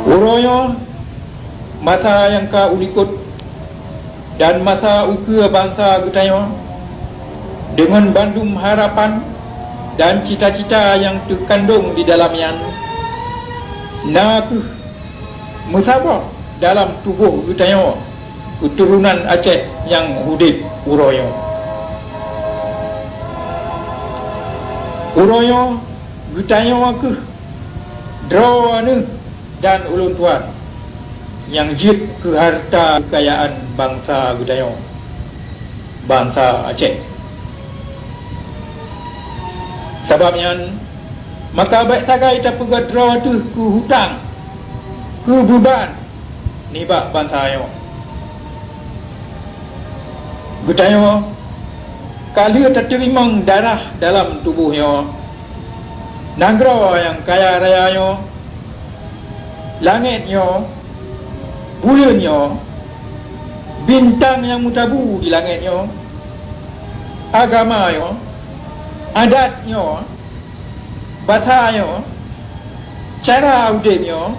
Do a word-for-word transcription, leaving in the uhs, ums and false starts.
Uroe nyoe masa nyang ka ulikot dan masa ukeue bansa geutanyoe deungon bandum harapan dan cita-cita nyang teukandong di dalam nyan, na kheueh meusaboh dalam tuboh geutanyoe keuturonan Aceh nyang udeb uroe nyoe. Uroe nyoe geutanyoe kheueh droeneuh dan ulôn tuan nyang jeuet keu hareuta keukayaan bansa geutanyoe, bansa Aceh. Sabab nyan, maka bék sagai tapeugét droe teuh keu hutang, keu beuban nibak bansa nyoe. Geutanyoe ka lheueh tateurimong darah dalam tuboh nyoe, nanggroe nyang kaya raya nyoe, langét nyoe, buleuen nyoe, bintang nyang meutabu di langét nyoe, agama nyoe, adat nyoe, basa nyoe, cara udeb nyoe,